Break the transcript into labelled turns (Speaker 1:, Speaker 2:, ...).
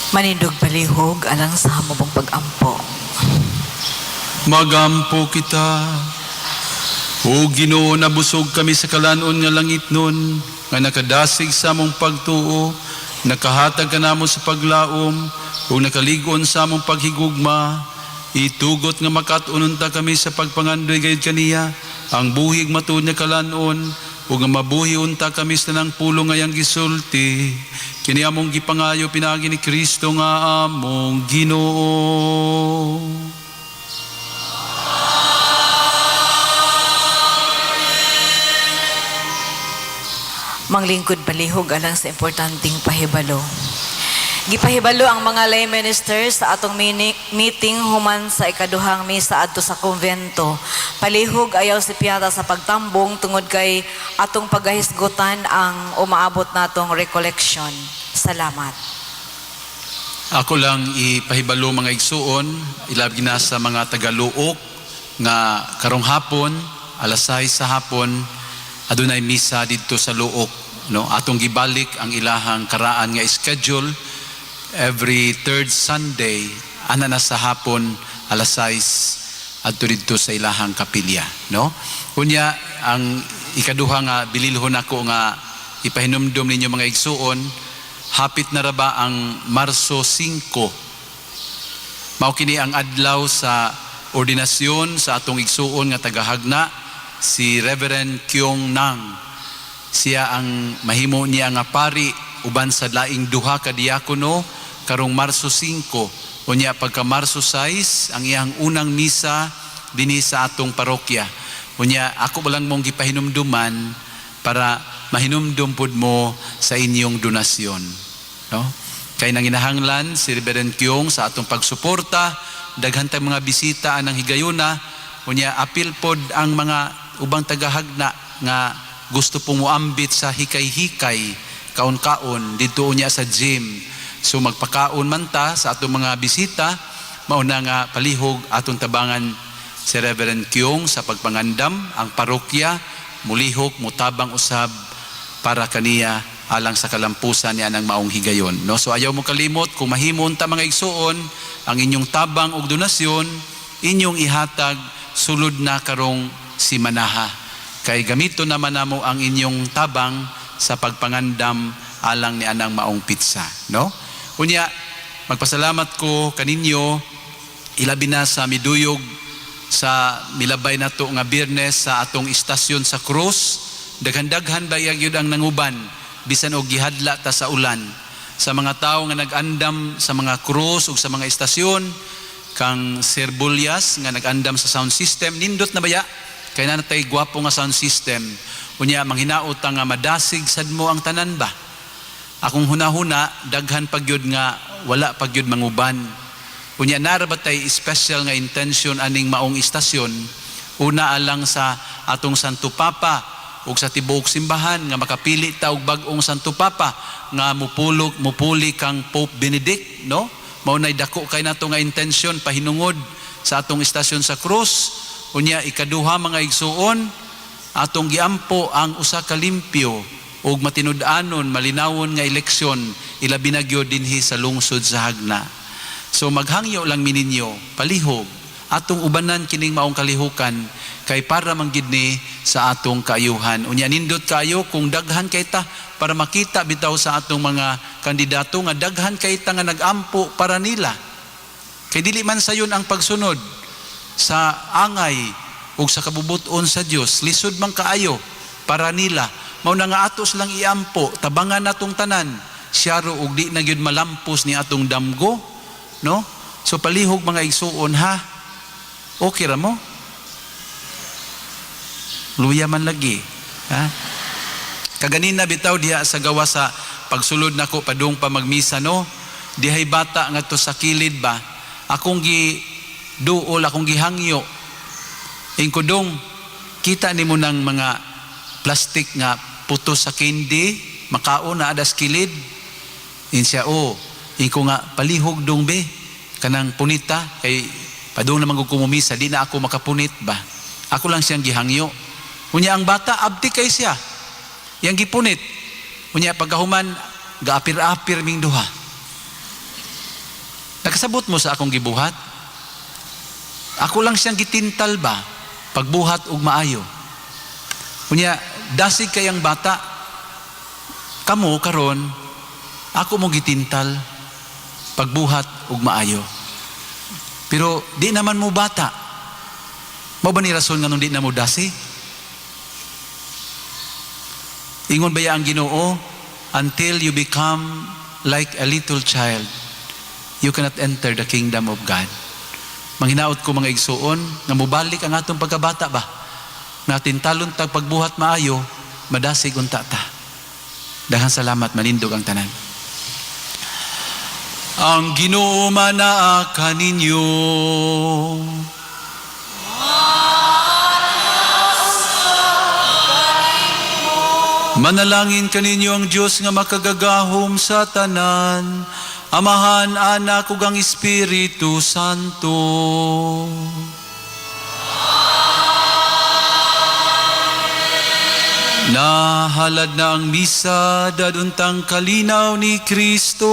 Speaker 1: Manindog palihog alang sa hamubong pag-ampo.
Speaker 2: Magampo kita. O Ginoo, nabusog kami sa kalan-on nga langitnon, nga nakadasig sa among pagtuo, nakahatag kanamo sa paglaom, ug nakalig-on sa among paghigugma. Itugot nga makat-unon ta kami sa pagpangandoy gayud kaniya, ang buhig matuod nga kalan-on, ug nga mabuhi unta kami sa tanang pulong nga iyang gisulti. Kini among gipangayo pinaagi ni Kristo nga among Ginoo.
Speaker 1: Manglingkod palihog alang sa importanteng pahibalo. Gipahibalo ang mga lay ministers sa atong meeting human sa ikaduhang misa adto sa konbento. Palihog ayaw sipyata sa pagtambong tungod kay atong pagahisgutan ang umaabot natong recollection. Salamat.
Speaker 2: Ako lang ipahibalo, mga igsuon, ilabi na sa mga tagaluok nga karong hapon, alas 6 sa hapon, adunay misa didto sa Luok, no? Atong gibalik ang ilahang karaan nga schedule every third Sunday ana na sa hapon alas 6 adto didto sa ilahang kapilya, no? Unya ang ikaduha nga bililhon nako nga ipahinumdom ninyo, mga igsuon, hapit na ra ba ang Marso 5. Mao kini ang adlaw sa ordinasyon sa atong igsuon nga tagahagna, si Reverend Kyong Nang. Siya ang mahimo niya nga pari uban sa laing duha ka diakono karong Marso 5. Unya pagka Marso 6 ang iyang unang misa dinhi sa atong parokya. Unya ako lang mong gipahinumduman para mahinumdum pud mo sa inyong donasyon. No? Kay nanginahanglan si Reverend Kyong sa atong pagsuporta, daghan tag mga bisita anang higayuna, unya apil pod ang mga ubang tagahagna nga gusto pong muambit sa hikay-hikay, kaon-kaon didto unya sa gym. So magpakaon man ta sa atong mga bisita, mauna nga palihog atong tabangan si Reverend Kyong sa pagpangandam, ang parokya, mulihok, mutabang usab para kaniya alang sa kalampusan niya ng maong higayon. No? So ayaw mo kalimot, kung mahimon ta, mga igsuon, ang inyong tabang og donasyon, inyong ihatag sulod na karong simanaha. Kay gamito naman namo ang inyong tabang sa pagpangandam alang ni anang maong petsa. No? Unya, magpasalamat ko kaninyo, ilabi na sa miduyog sa milabay nato nga Biyernes sa atong istasyon sa krus. Daghan-daghan ba gyud ang nanguban bisan og gihadla ta sa ulan. Sa mga tawo nga nag-andam sa mga krus ug sa mga istasyon, kang Sir Bulyas nga nag-andam sa sound system, nindot na baya kay naa natay gwapo nga sound system. Unya manghinaot ta nga madasig sad mo ang tanan ba. Akong hunahuna, daghan pa gyud nga wala pa gyud manguban. Unya nara ba tay special nga intention aning maong istasyon? Una, alang sa atong Santo Papa ug sa tibuok simbahan nga makapili ta og bag-ong Santo Papa nga mupulok mupuli kang Pope Benedict, no? Mao nay dako kay nato nga intention pahinungod sa atong istasyon sa krus. Unya ikaduha, mga igsuon, atong giampo ang usa ka limpyo ug matinud-anon, malinawon nga eleksyon, ilabi na gyud dinhi sa lungsod sa Jagna. So maghangyo lang mi ninyo, palihog atong ubanan kining maong kalihukan kay para man gid ni sa atong kaayuhan. Unya nindot kayo kung daghan kay ta para makita bitaw sa atong mga kandidato nga daghan kay ta nga nagampo para nila. Kay dili man sayon ang pagsunod sa angay ug sa kabubut-on sa Dios, lisod man kaayo para nila. Mao na nga ato silang iampo, tabangan natong tanan, siyaro og di na gyud malampos ni atong damgo, no? So palihog, mga igsuon, ha. Okay ra mo? Luya man lagi, ha? Kaganina bitaw diha sa gawa sa pagsulod nako padung pa magmisa, no. Dihay bata ngadto sa kilid ba. Akong gi duol, akong gihangyo. Ingkudong kita nimo ng mga plastic nga putos sa candy, makaon na adas kilid. In siya, oh, inko nga palihog dong be kanang punita kay padung naman ko kumumisa, di na ako makapunit ba. Ako lang siyang gihangyo. Unya ang bata abti kay siya. Yang gipunit. Unya pagkahuman gaapir-apir ming duha. Nakasabot mo sa akong gibuhat? Ako lang siyang gitintal ba pagbuhat og maayo. Unya, dasig kayang bata, kamo karon ako mo gitintal pagbuhat og maayo. Pero di naman mo bata. Mao ba ni rason nga di na mo dasig? Ingon baya ang Ginoo, "Until you become like a little child, you cannot enter the kingdom of God." Manghinaot ko, mga igsuon, nga mubalik ang atong pagkabata ba? Nga tintalon tag pagbuhat maayo, madasig unta ta. Daghang salamat, manindog ang tanan. Ang Ginoo manaa kaninyo. Manalangin kaninyo ang Dios nga makagagahom sa tanan, Amahan, Anak, ug ang Espiritu Santo. Nahalad na ang misa, daduntang kalinaw ni Kristo.